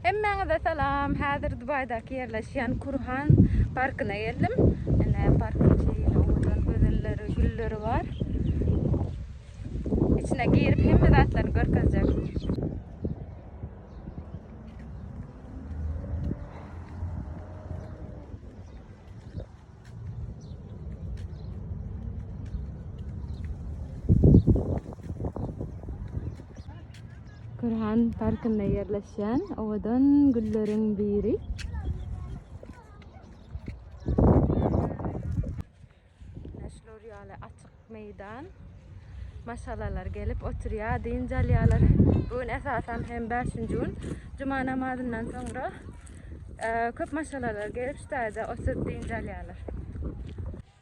Hemmäňize salam! Häzir Dubaýdaky ýerleşýän Kurhan parkyna geldim. Ine, parkyň şeýle owadan gözelleri, gülleri bar. Içine girip hemme zatlaryny görkezjek. Gürhan parkynda ýerleşýän owadan gülleriň biri. Şular ýaly açyk meýdan. Maşgalalar gelip oturýar, dynç alýarlar. Bu gün esasan hem 5-nji gün juma namazyndan soňra e, köp maşgalalar gelip şu taýda oturyp dynç alýarlar.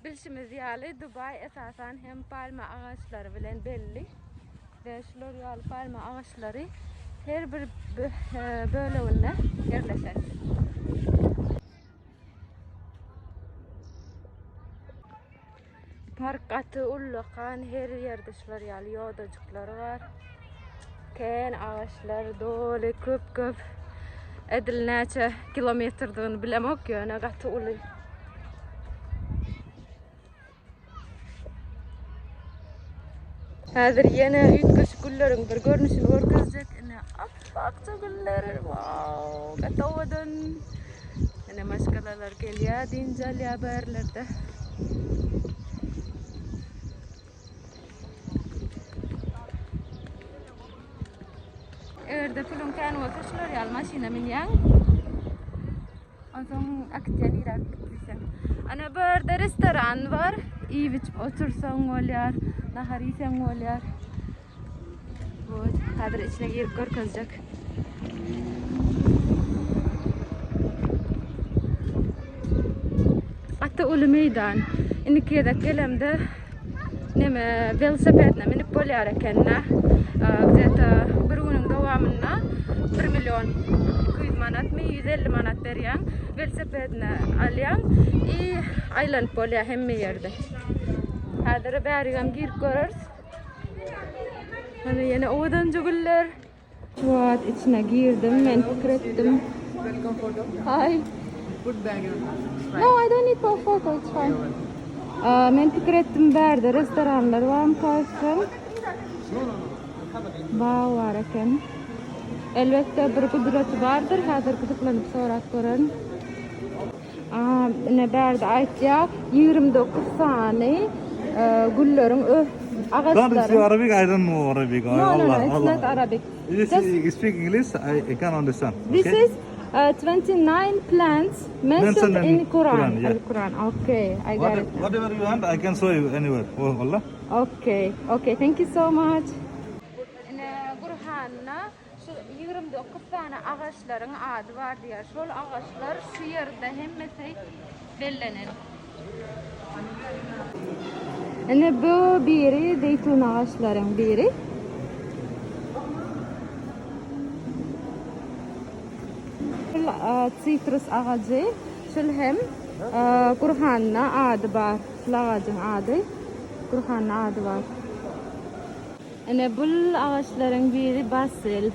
Bilşimiz ýaly, Dubaý esasan hem palma agaçlary bilen belli we şular ýaly palma agaçlary her bir e, böleginde ýerleşen. Park gaty ullakan, her ýerde şular ýaly ýodajyklar bar. Kän agaçlar doly, köp-köp. Edil näçe kilometrdigini bilemok, ýöne gaty uly. Häzir ýene üýtgeşik gülleriň bir görnüşini görkezjek. Ine, apbakja güller. Wow, gaty owadan. Ine maşgalalar gelýär, dynç alýar bu ýerlerde. Eger-de puluň kän bolsa şular ýaly maşyna münýäň. Onsoň äkitýär niräk diýseň. Ana bu ýerde restoran bar. Iýip içip otursaň bolýar, nahar iýseň bolýar. Bu häzir içine girip görkezjek. Gaty uly meýdan. Indiki gezek gelemde neme welosipedine münüp bolýar ekende. Gde-to bir günüň dowamynda 1 million 200 manatmy 150 manat berýäň. Welosipedine alýaň i aýlanyp bolýar hemme ýerde. Häzir bärigem girip göreris. Hany ýene owadanja güller. Şu wagt içine girdim, men pikir etdim. Welcome photo. Hi. Put bag on. No, I don't need for photo, it's fine. Aa, men pikir etdim bärde restoranlar barmyka ösdüm. Bag bar eken. Elbetde bir gudraty bardyr, häzir gyzyklanyp sorap görerin. Aa, ine bärde aýtýar, 29 sany e, gülleriň ö Don't you speak agaçlaryň. Arabic? I don't know Arabic. No, no, no, Allah, it's Allah. not Arabic. You Just speak, you speak English? I, I can understand. This okay? is uh, 29 plants mentioned Mentioned in in Quran. Quran, yeah. Al Quran. Okay, I got What, it. whatever you want, I can show you anywhere. Oh, Allah. Okay, okay. Thank you so much. Ine Gurhanda şu 29 sany agaçlaryň ady bar diýýär. Şol agaçlar şu ýerde hemmesi bellenen. Ine bu biri zeýtun agaçlaryň biri. Şul sitrus agajy, şul hem Gurhanda ady bar. Şul agajyň ady Gurhanda ady bar. Ine bul agaçlaryň biri basil.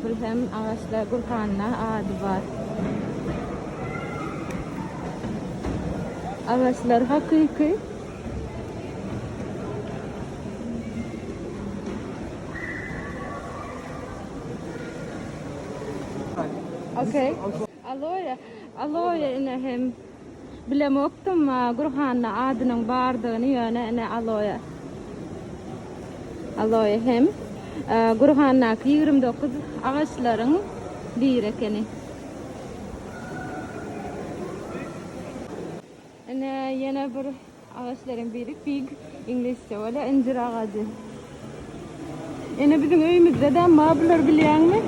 Bul hem agaçlar Gurhanda ady bar. Agaçlar hakyky. Okay. Aloe, aloe ine hem bilemokdym Gurhanda adynyň bardygyny ýöne ine aloe. Aloe hem Gurhandaky 29 agaçlaryň biri ekeni. Ine ýene bir agaçlaryň biri fig iňlisçe bolýar injir agajy. Ine biziň öýümizde de bar bular bilýäňmi?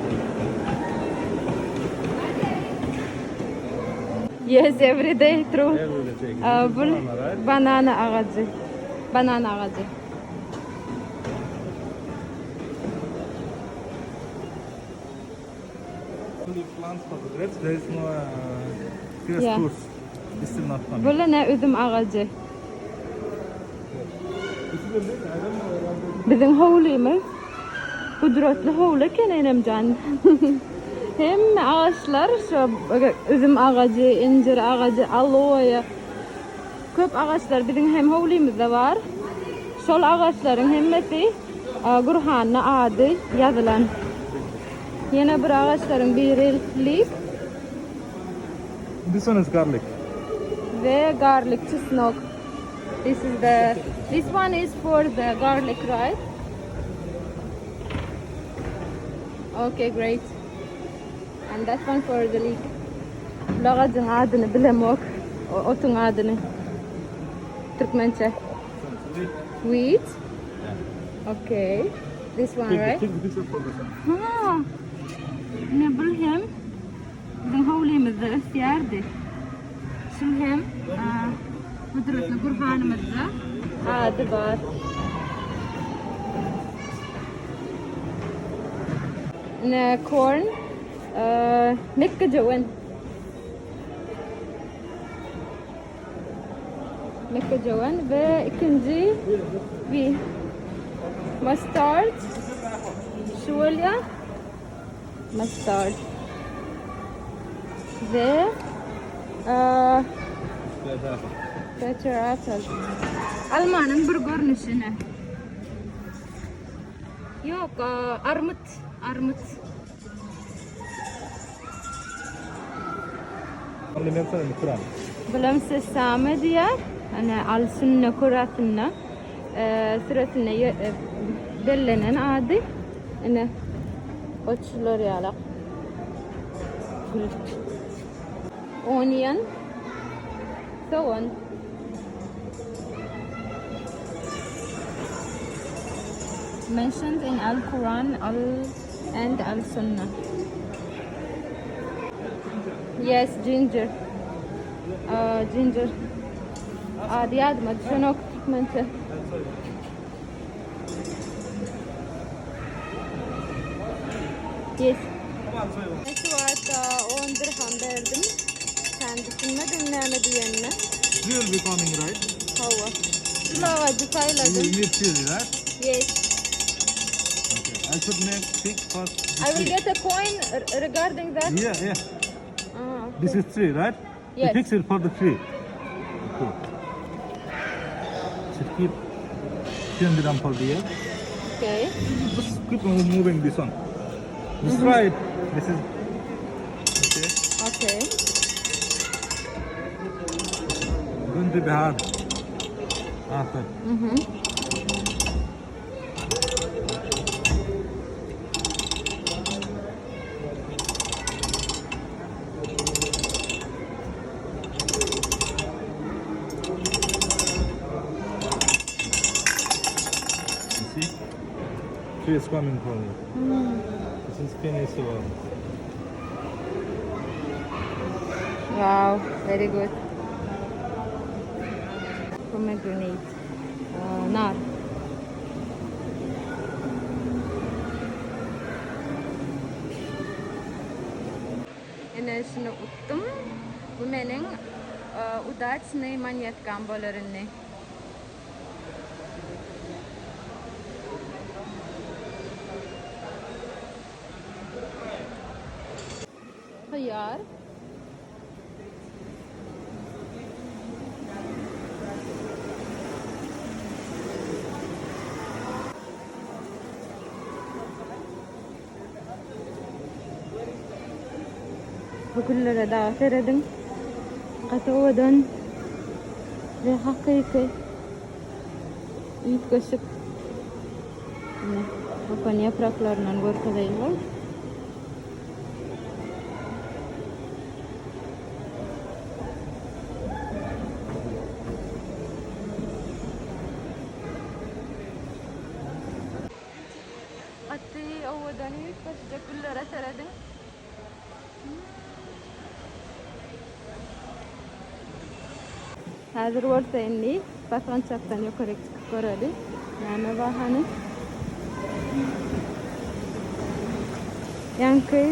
Yes, every day true. Bu banana agajy. Banana agajy. Only plants for the grapes. There is no uh, fresh Yeah. fruits. It's still not coming. Bu ne üzüm agajy. This is a bit, I don't know. Biziň howlymyz. Gudratly howly eken enemjan. Hemme agaçlar şu üzüm agajy, injir agajy, aloe. Köp agaçlar biziň hem howlymyzda bar. Şol agaçlaryň hemmesi Gurhanda ady ýazylan. Ýene bir agaçlaryň biri leek. This one is garlic. Ve garlic çesnok. This is the this one is for the garlic, right? Okay, great. And that one for the leek. Bu agajyň adyny bilemok. Otuň adyny. Türkmençe. Wheat. Okay. This one, right? Take the picture for this one. Ha. Ne bul hem biziň howlymyzda ösýärdi. Şul hem gudratly Gurhanymyzda ady bar. Ne corn, mekgejöwen. Mekgejöwen we ikinji bir mustard. Şu bolýar. Mustard. We Bitter apple. Almanyň bir görnüşini. Ýok, armyt, armyt. Bulam sesame diýýär. Ana al sünne kurasynda süresinde bellenen ady. Ine goçlar ýalak. Gül. Onion. Sogan. Mentioned in Al-Quran al and Al-Sunnah. Yes, ginger. Ginger. Ady ýadyma düşenok türkmençe. Yes. Şu wagt 10 dirham berdim. Sen düşünmedin näme diýenine. You will be coming, right? Hawa. Şu agajy saýladym. You need chili, right? Yes. Okay. I should make pick first. I will get a coin regarding that. Yeah, yeah. Ah, okay. This is tree, right? Yes. The picture for the tree. Okay. Should keep 10 dirham for the year. Okay. Just keep moving this one. Just try it. This is okay. Okay. Going to be hard. After. You see? Tree is coming from you. This is finished one. Wow, very good. Pomegranate. Nar. Ine şuny utdum. Bu meniň udachnyý monetkam bolar indi. Hyýar. Bu güllere dagy serediň. Gaty owadan we hakyky üýtgeşik. Ine, gopan ýapraklaryndan görkezeýin. Gaty owadan üýtgeşijek güllere serediň. Häzir bolsa indi basgançakdan ýokaryk çykyp göreli. Näme bar hany? Ýaňky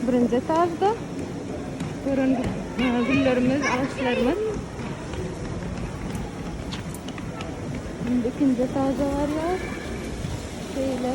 birinji etažda gören güllerimiz, agaçlarymyz. Indi ikinji etaža barýar. Şeýle.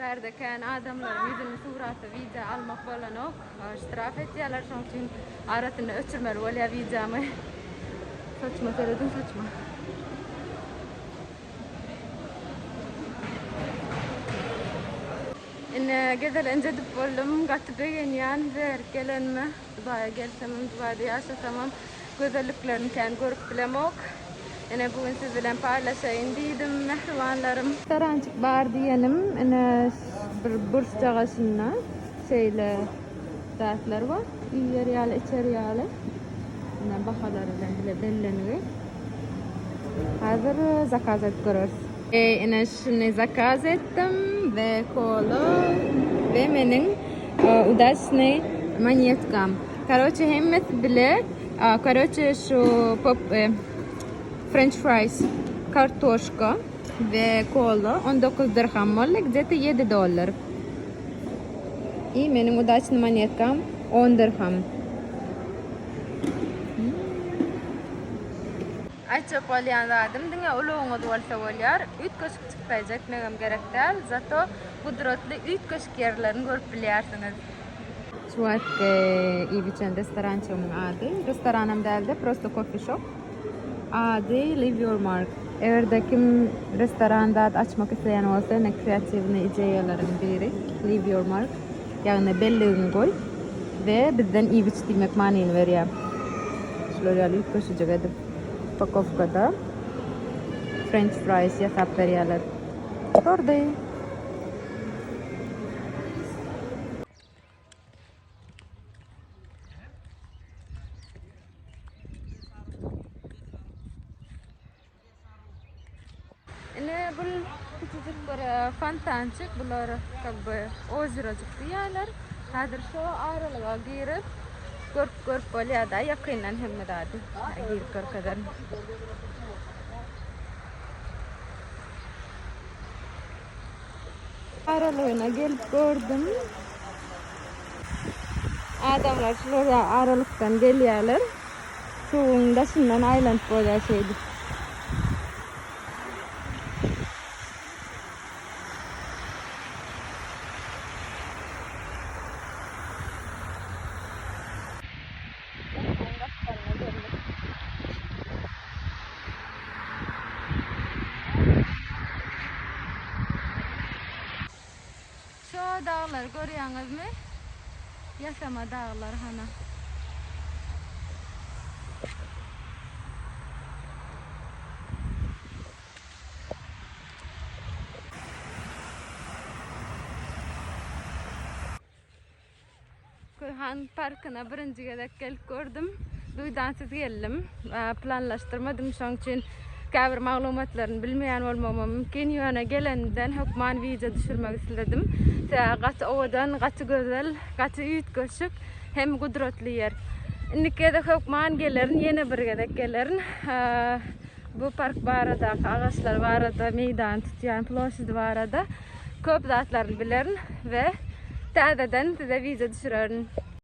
Bärde kän adamlaryň ýüzüni surata wideo almak bolanok. Ştraf etýärler, şoň üçin arasynda öçürmeli bolýar wideomy. Saçma serediň saçma. Ine gezelenç edip boldum. Gaty begenýän bärik gelenime. Dubaýa gelsemem, Dubaýda ýaşasamam gözelliklerini kän görüp bilemok. Ine bu gün siz bilen paýlaşaýyn diýdim, mähribanlarym. Restoranjyk bar diýenim, ine bir burçjagaşynda şeýle zatlar bar. Iýer ýaly, içer ýaly. Ine bahalary bilen bile bellenigi. Häzir zakaz edip göreris. Ine şuny zakaz etdim we kola we meniň udaçnyý monetkam. Karoçe hemmesi bile. Karoçe şu pop french fries, kartoşka we kola 19 dirham boldy, gde-to 7 dollar. I meniň udaçnyý monetkam 10 dirham. Aýtjak bolýan zadym diňe ulagyňyz bolsa bolýar. Üýtgeşik çykdaýjy etmegem gerek däl. Zato gudratly üýtgeşik ýerlerini görüp bilýärsiňiz. Şu wagtky iýip içen restorançygymyň ady, restoranam dälde prosto coffee shop. Ady Leave Your Mark. Egerde kim restoran zat açmak isleýän bolsa ine kreatiwnyý ideýalaryň biri Leave Your Mark. Ýagny belligiňi goý we bizden iýip iç diýmek manyny berýär. Şular ýaly üýtgeşijik edip upakowkada french fries ýasap berýärler. Gutardy. Ine bul kiçijik bir fontançyk, bular kak by ozerojyk diýýärler. Häzir şo aralyga girip görüp görüp bolýar-da ýakyndan hemme zady. Girip görkezerin. Aralygyna gelip gördüm. Adamlar şular aralykdan gelýärler. Suwuň daşyndan aýlanyp bolýar şeýdip. Şo daglary görýäňizmi? Ýasama daglar hana. Köýhan parkyna birinji gezek gelip gördüm. Duýdansyz geldim. Planlaşdyrmadym, şoň üçin käbir maglumatlaryny bilmeýän bolmagym mümkin. Ýöne gelenimden hökman wideo düşürmek isledim. Sebäbi gaty owadan, gaty gözel, gaty üýtgeşik hem gudratly ýer. Indiki gezek hökman gelerin, ýene bir gezek gelerin. Bu park baradaky, agaçlar barada, meýdany tutýan ploşidi barada köp zatlaryny bilerin we täzeden size wideo düşürerin.